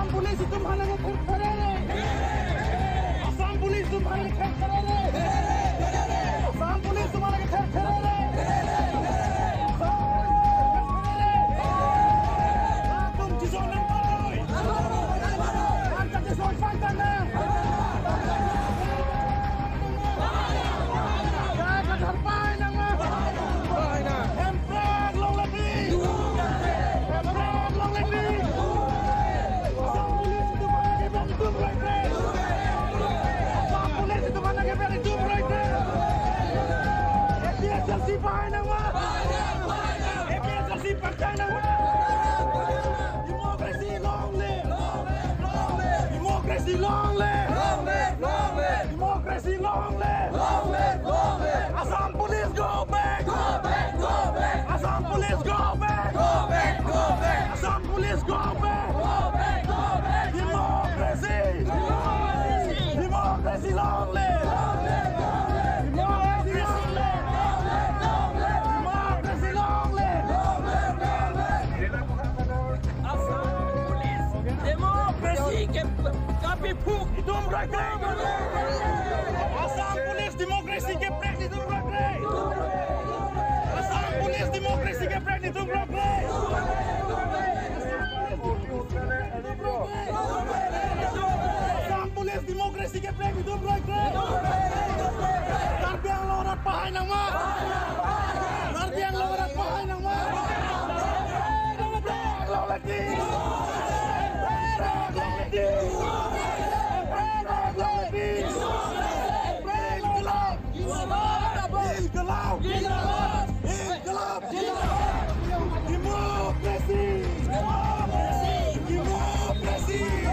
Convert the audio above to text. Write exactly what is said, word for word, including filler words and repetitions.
Police itum aphan nangtherthere. Assam Police itum aphan nangtherthere. Assam Police itum aphan nangtherthere. Atum chesong nangparoi. Atum chesong pantang nang. Jai Kathar pai nang ma. Hemprek longle pik. Hemprek longle pik. Assam Police itum aphan nangkeprek itum proiprek. Assam Police itum aphan nangkeprek itum proiprek. APHLC pai nang ma. APHLC partai nang ma. Democracy long live. Democracy long live. Long live, long live. Democracy long live. Long live, long live. Assam Police go back. Go back, go back. Assam Police go back. Go back, go back. Assam Police go back. Go back, go back. Democracy. Democracy. Democracy long live. Long live, long live. Democracy long live. Long live, long live. Democracy long live. Long live, long live. Assam Police democracy ke kapiphuk itum proiprek. Assam Police democracy keprek itum proiprek. Assam Police democracy keprek itum proiprek. Assam Police democracy keprek itum proiprek. Karbi Anglong arat pahai nang ma. Karbi Anglong arat pahai nang ma. Inqilab! Inqilab! Inqilab! Democracy! Democracy! Democracy!